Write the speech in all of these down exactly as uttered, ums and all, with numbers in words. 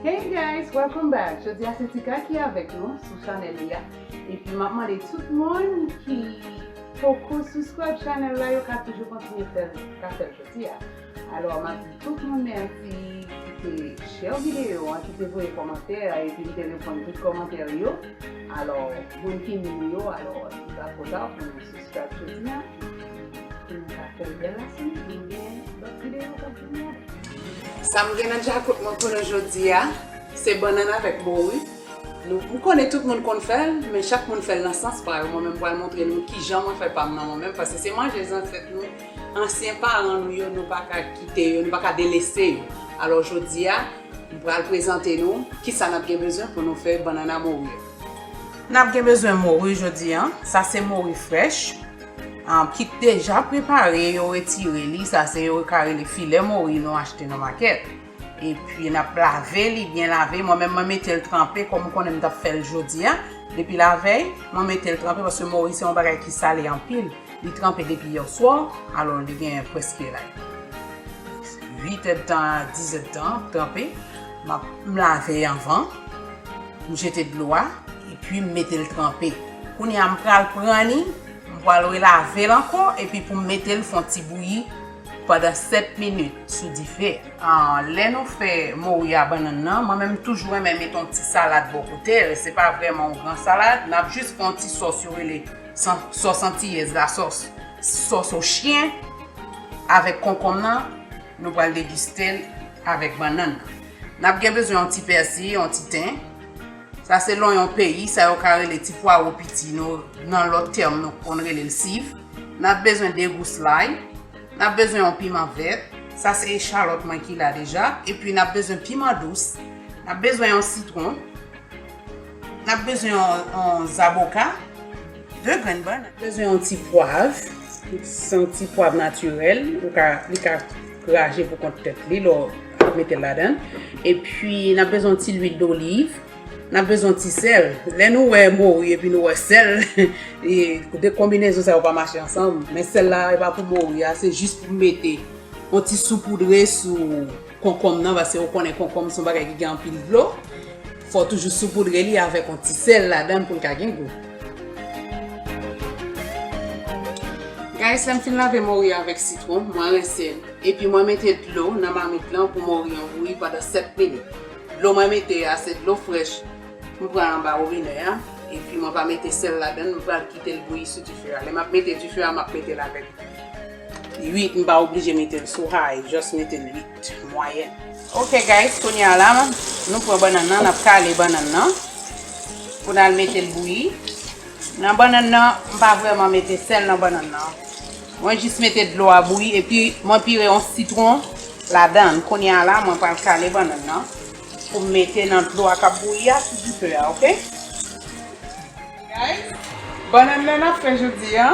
Hey guys, welcome back. Jodi a se Tika ki avèk nou sou chanèl li a. Epi m ap mande tout moun ki poko subscribe chanèl la, yo ka toujou kontinye fè l, ka fè l jodi a. Alò, m ap di tout moun mèsi ki te share videyo an, ki te voye kòmantè, epi m te reponn tout kòmantè yo. Alò, moun ki nou yo, alò, li pa twò ta pou nou subscribe jodi a. Pou nou ka fè l bèl la, si nou gen lòt videyo k ap vini a. Sa m gen nan djakout mwen pou nou jodi a, se bannann avèk mori. Nou, m konnen tout moun konn fè l, men chak moun fè l nan sans pa yo. Mwen menm, m pral montre nou kijan mwen fè pa m nan mwen menm, paske se manje zansèt nou, ansyen paran nou yo, nou pa ka kite yo, nou pa ka delese yo. Alò, jodi a, m pral prezante nou kisa n ap gen bezwen pou nou fè bannann a mori. N ap gen bezwen mori jodi a. Sa se mori frèch, ah, ki deja prepare, yo retire li. Sa se yo ka rele filè mori nou achte nan makèt. Epi n ap lave li, byen lave. Mwen menm, mwen mete l tranpe, kòm ou konnen m t ap fè l jodi a. Depi lavèy, mwen mete l tranpe, paske mori se yon bagay ki sale anpil. Li tranpe depi yèswa, alò li gen prèske la uit èdtan a diz èdtan tranpe. M ap, m lave anvan, m jete dlo a, epi m mete l tranpe. Kounye a m pral pran li, m pral relave l ankò, epi pou m mete l fè yon ti bouyi pandan sèt minit sou dife. Ah, lè nou fè mori a bannann nan, mwen menm toujou renmen mete yon ti salad bò kote l. Se pa vrèman yon gran salad, n ap jis fè yon ti sòs yo rele san-, sòs antiyèz la, sòs, sòs o chyen avèk konkonm nan, nou pral degiste l avèk bannann nan. N ap gen bezwen yon ti pèsi, yon ti ten. Sa se lonyon peyi, sa yo ka rele ti pwawo piti, nou, nan lòt tèm, nou konn rele l siv. N ap bezwen de gous lay. N ap bezwen yon piman vèt. Sa se echalòt mwen ki la deja. Epi n ap bezwen piman dous. N ap bezwen yon sitwon. N ap bezwen yon, yon zaboka. De grenn bannann. N ap bezwen yon ti pwav. Se yon ti pwav natirèl. Ou ka, li ka raje pou kont tèt li lè w ap mete l ladan l. Epi n ap bezwen yon ti lwil doliv. N ap bezwen ti sèl. Lè nou wè mori epi nou wè sèl, e, de konbinezon sa yo pa mache ansanm. Men sèl la, e pa pou mori a, se jis pou mete yon ti soupoudre sou konkonm nan, paske ou konnen konkonm se yon bagay ki gen anpil dlo. Fò w toujou soupoudre li avèk yon ti sèl ladan l pou l ka gen gou. Guys, lè m fin lave mori avèk sitwon, mwen rense l. Epi mwen mete dlo nan mamit lan pou mori an bouyi pandan sèt minit. Dlo mwen mete a se dlo frèch m pran anba wobinè a. Epi mwen pa mete sèl ladan l, m pral kite l bouyi sou dife a. Lè m ap mete dife a, m ap mete l avèk uit, m pa oblije mete l sou high, just mete l uit, mwayèn. Ok guys, kounye a la, nou pran bannann nan, n ap kale bannann nan pou n al mete l bouyi. Nan bannann nan, m pa vrèman mete sèl nan bannann nan. Mwen jis mete dlo a bouyi, epi mwen pire yon sitwon ladan l. Kounye a la, mwen pral kale bannann nan pou m mete nan dlo a k ap bouyi a sou dife a, ok? Guys, bannann nan n ap fè jodi a,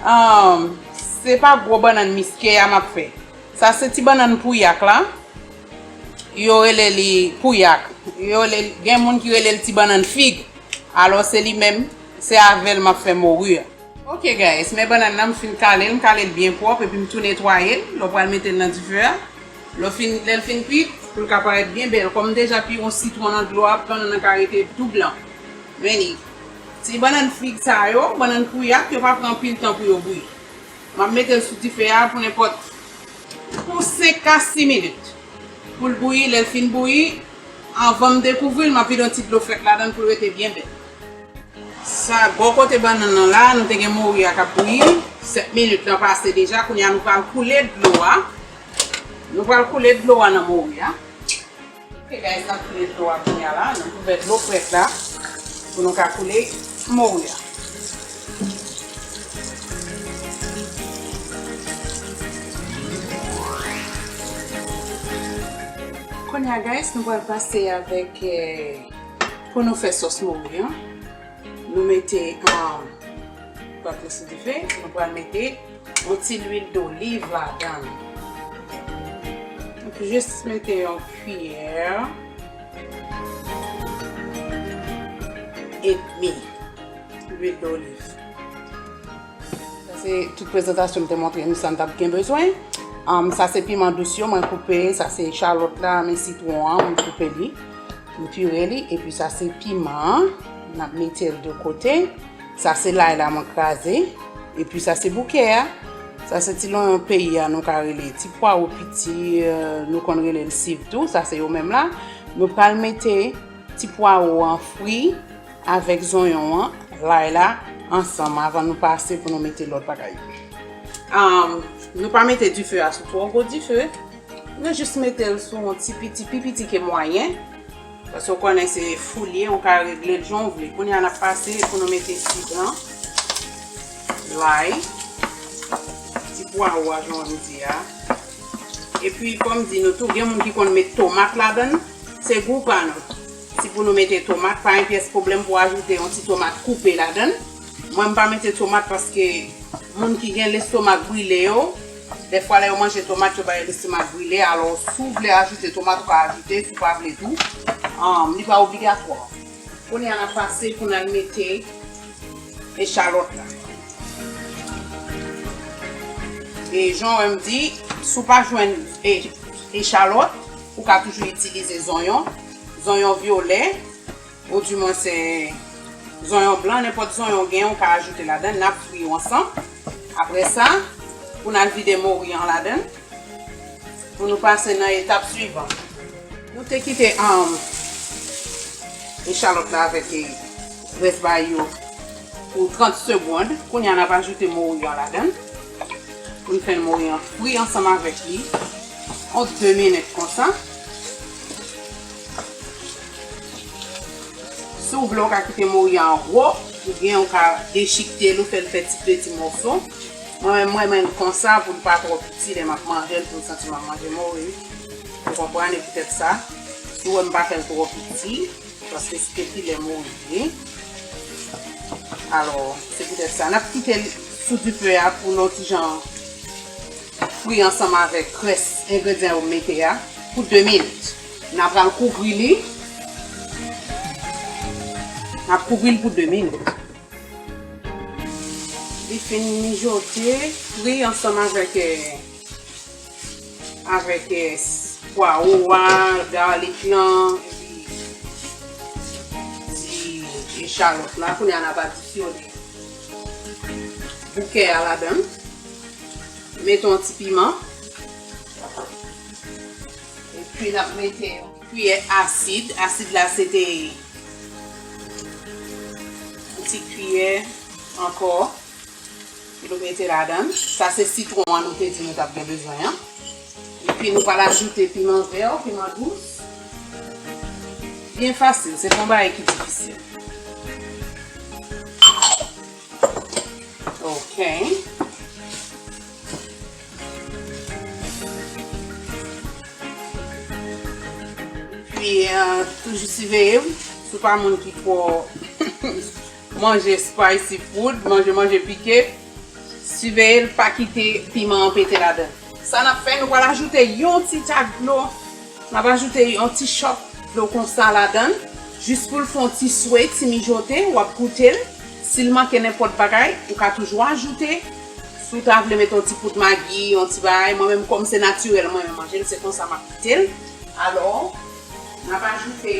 um, se pa gwo bannann miske a m ap fè. Sa se ti bannann pouyak la. Yo rele li pouyak. Yo rele, gen moun ki rele l ti bannann fig. Alò, se li menm, se avè l m ap fè mori a. Ok, guys, men bannann nan m fin kale l, m kale l byen pwòp, epi m tou netwaye l. Lè w pral mete l nan dife a, lè w fin, lè l fin kwit, pou l ka parèt byen bèl. Kòm m deja pire yon sitwon nan dlo a, bannann nan ka rete tou blan. Men li, ti bannann fig sa yo, bannann pouyak, yo pa pran anpil tan pou yo bouyi. M ap mete l sou dife a pou nenpòt, pou senk a sis minit. Pou l bouyi, lè l fin bouyi, anvan m dekouvri l, m ap vide yon ti dlo frèt ladan l pou l rete byen bèl. Sa, bò kote bannann nan la, nou te gen mori a k ap bouyi. Sèt minit lan pase deja, kounye a nou pral koule dlo a. Nou pral koule dlo a nan mori a. Ok, guys, n ap koule dlo a kounye a la. Nou ouvè dlo frèt la pou nou ka koule mori a. Kounye a, guys, nou pral pase avèk, eh, pou nou fè sòs mori an. Nou mete, ah, plat la sou dife, nou pral mete yon ti lwil doliv ladan l. Donk, jis mete yon kiyè edmi lwil doliv. Sa se tout prezantasyon m te montre nou sa n t ap gen bezwen. Um, sa se piman dous yo, mwen koupe. Sa se echalòt la, men sitwon an, mwen koupe li, mwen pire li. Epi sa se piman an, n ap mete l de kote. Sa se lay la, mwen kraze. Epi sa se boukè a. Sa se ti lonyon peyi a, nou ka rele ti pwawo piti, euh, nou konn rele l siv tou. Sa se yo menm la. Nou pral mete ti pwawo an fri avèk zonyon an, lay la, ansanm avan nou pase pou nou mete lòt bagay yo. Um, nou pa mete dife a sou twò gwo dife. Nou jis mete l sou yon ti piti, pi piti ke mwayen. Paske w konnen se fou l ye, ou ka regle l jan w vle. Kounye a n ap pase pou nou mete sitwon, lay, ti pwawo a jan w di a. Epi, kòm di nou tou, gen moun ki konn met tomat ladan l. Se gou pa nou. Si pou nou mete tomat, pa yon pyès pwoblèm pou ajoute yon ti tomat koupe ladan l. Mwen, m pa mete tomat paske moun ki gen lestomak brile yo, dèfwa lè yo manje tomat, yo bay lestomak brile. Alò, si w vle ajoute tomat, ou ka ajoute, si w pa vle tou. Um, li pa obligatwa. Kounye a n ap pase pou n al mete echalòt la. E jan w wè m di, si w pa jwenn e, echalòt, ou ka toujou itilize zonyon, zonyon vyolè, oudimwen se zonyon blan, nenpòt zonyon w genyen, ou ka ajoute ladan l, n ap fri yo ansanm. Apre sa, pou n al vide mori an ladan l, pou nou pase nan etap swivan. Nou te kite, um, echalòt la avèk, eh, rès bay yo pou trant segonn. Kounye a, n ap ajoute mori an ladan l. Pou n fè mori an fri ansanm avèk li. On de minit konsa. Si w vle, w ka kite mori an gwo, oubyen w ka dechikte l, ou fè l fè ti peti mòso. Mwen menm, mwen renmen l konsa pou l pa twò piti lè m ap manje l, pou m santi m ap manje mori. Ou konprann, e poutèt sa, si w wè m pa fè l twò piti, paske se te filè mori li ye. Alò, se poutèt sa, n ap kite l sou dife a pou l yon ti jan fri ansanm avèk rès engredyan yo m mete a pou de minit. N a pral kouvri li. N ap kouvri l pou de minit. Li fin mijote, fri ansanm avèk, eh, avèk, eh, pwawo a, galik lan, epi ti echalòt la. Kounye a n ap adisyone boukè a ladan l. Mete yon ti piman. Epi n ap mete yon kiyè asid. Asid la se te yon ti kiyè ankò. Pou nou mete ladan l. Sa se sitwon an nou te di nou t ap gen bezwen an. Epi nou pral ajoute piman vè, piman dous. Byen fasil, se pa yon bagay ki difisil. Ok. Epi, eh, toujou siveye w. Si w pa moun ki twò manje spicy food, manje, manje pike, siveye l, pa kite piman an pete ladan. Sa n ap fè, nou pral ajoute yon ti tak dlo. N ap ajoute yon ti chòt dlo konsa ladan l, jis pou l fè yon ti swe, ti mijote, w ap goute l. Si l manke nenpòt bagay, ou ka toujou ajoute. Si w ta vle mete yon ti poud magi, yon ti bagay, mwen menm kòm se natirèl mwen menm manje l, se konsa m ap kite l. Alò, n ap ajoute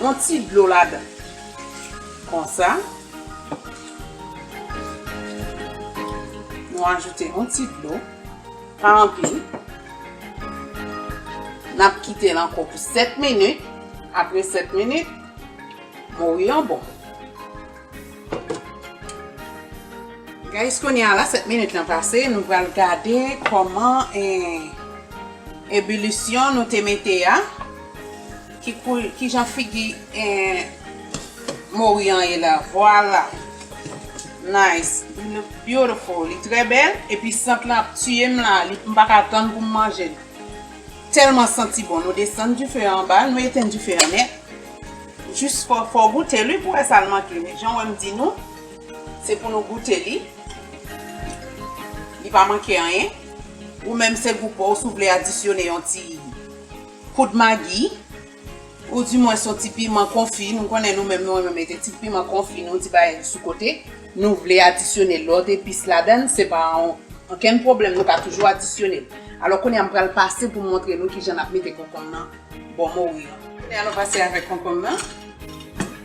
yon ti dlo ladan. Konsa. Nou ajoute yon ti dlo. Pa anpil. N ap kite l ankò pou sèt minit. Apre sèt minit, mori an bon. Guys, kounye a la, sèt minit lan pase, nou pral gade kòman, eh, ebilisyon nou te mete a, ki kou-, ki jan figi, eh, mori an ye la. Vwala. Nice. Li look beautiful. Li trè bèl. Epi sant lan ap tiye m la. Li, m pa ka tann pou m manje l. Tèlman santi bon. Nou desann dife a anba, nou etenn dife a nèt. Jis fò, fò w goute l wi pou wè sa l manke. Men jan w wè m di nou, se pou nou goute li. Li pa manke anyen. Ou menm se gou pa w, si w vle adisyone yon ti poud magi, oudimwens yon ti piman konfi. Nou konnen nou menm, nou renmen mete ti piman konfi, nou ti bagay sou kote. Nou vle adisyone lòt epis ladan l, se pa yon Okenn pwoblèm, nou ka toujou adisyone l. Alò, kounye a m pral pase pou m montre nou kijan n ap mete konkonm nan bò mori an. Kounye a nou pase avèk konkonm nan.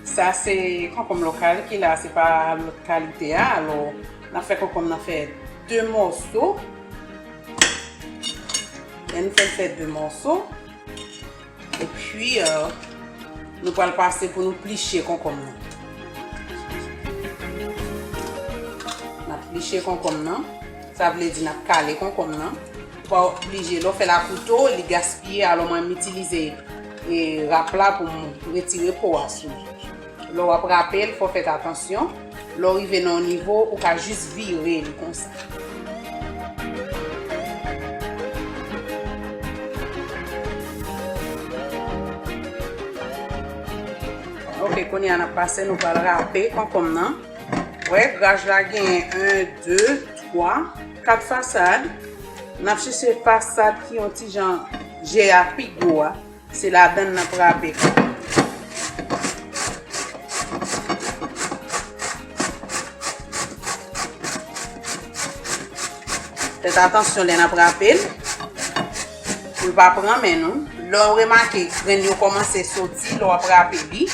Sa se konkonm lokal ki la, se pa lòt kalite a. Alò, n ap fè konkonm nan fè de mòso. Lè n fè l fè de mòso, epi, euh, nou pral pase pou nou pliche konkonm nan. N ap pliche konkonm nan. Sa vle di n ap kale konkonm nan. Ou pa oblije, lè w fè l a kouto, li gaspiye, alò mwen m itilize, e, rap la pou m retire po a sou li. Lè w ap rape l, fò w fè atansyon. Lè w rive nan yon nivo, ou ka jis vire li konsa. Ok, kounye a n ap pase, nou pral rape konkonm nan. Wè, graj la genyen en, de, twa, kat fasad. N ap chèche fasad ki yon ti jan je a pi gwo a. Se ladan n ap rape. Fèt atansyon lè n ap rape l, pou l pa pran men nou. Lè w remake grenn yo kòmanse soti, lè w ap rape li,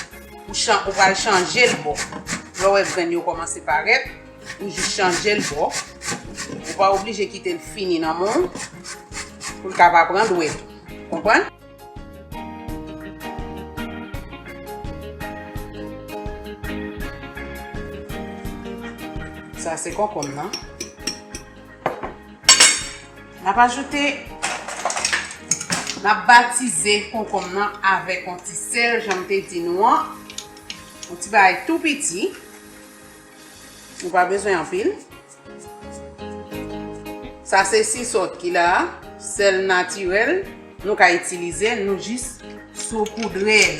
ou chan-, ou pral chanje l bò. Lè w wè grenn yo kòmanse parèt, ou jis chanje l bò. Ou pa oblije kite l fini nan men w pou l ka pa pran dwèt. Konprann? Sa se konkonm nan. N ap ajoute, n ap batize konkonm nan avèk yon ti sèl, jan m te di nou an. Yon ti bagay tou piti. Nou pa bezwen anpil. Sa se sisòt ki la, sèl natirèl nou ka itilize, nou jis sopoudre l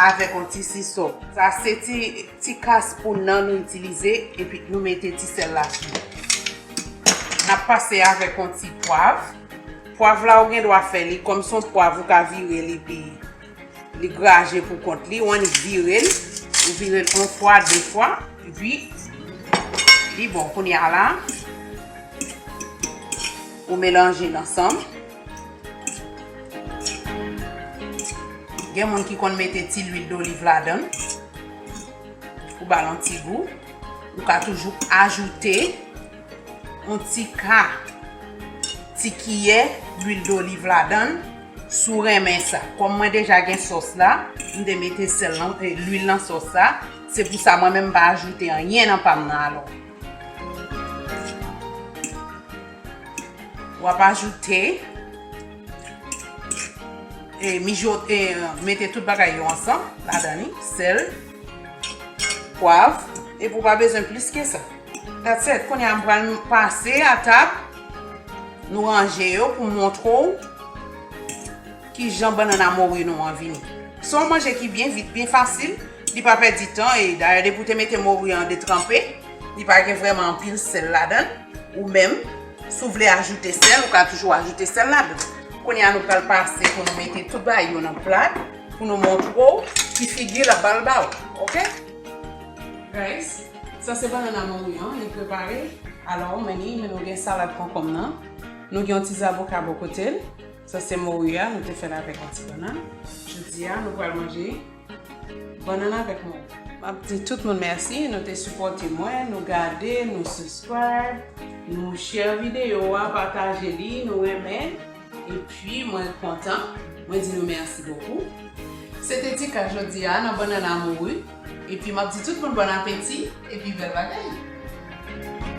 avèk yon ti sisòt. Sa se ti, ti kas pou nan nou itilize, epi nou mete ti sèl la sou. N ap pase avèk yon ti pwav. Pwav la ou gen dwa fè li kòm se yon pwav ou ka vire li pi li graje pou kont li, ou annik vire l, ou vire l yon fwa, de fwa, epi li bon. Kounye a la, ou melanje l ansanm. Gen moun ki konn mete ti lwil doliv ladan l pou ba l yon ti gou. Ou ka toujou ajoute yon ti ka, ti kiyè lwil doliv ladan l, si w renmen sa. Kòm mwen deja gen sòs la, m te mete sèl lan, e, lwil nan sòs la. Se pou sa mwen menm m pa ajoute anyen nan pa m nan alò. W ap ajoute, e, mijote, e, mete tout bagay yo ansanm ladan li, sèl, pwav, epi w pa bezwen plis ke sa. That's it. Kounye a m pral pase a tab. Nou ranje yo pou m montre w kijan bannann a mori nou an vini. Se yon manje ki byen vit, byen fasil. Li pa pèdi tan e dayè depi w te mete mori an detranpe, li pa gen vrèman anpil sèl ladan l. Ou menm, si w vle ajoute sèl, ou ka toujou ajoute sèl ladan l. Kounye a nou pral pase pou nou mete tout bagay yo nan plat pou nou montre w ki figi l ap ba l ba w. Oke? Guys, sa se bannann a mori an, li prepare. Alò, men li, men nou gen salad konkonm nan. Nou gen yon ti zaboka bò kote l. Sa se mori a, nou te fè l avèk yon ti bannann. Jodi a, nou pral manje bannann avèk mori. M ap di tout moun mèsi, nou te sipòte mwen, nou gade, nou subscribe, nou share videyo a, pataje li, nou renmen. Epi mwen kontan, mwen di nou mèsi bokou. Se te ti ka jodi a nan bannann a mori. Epi m ap di tout moun bòn apeti, epi bèl bagay.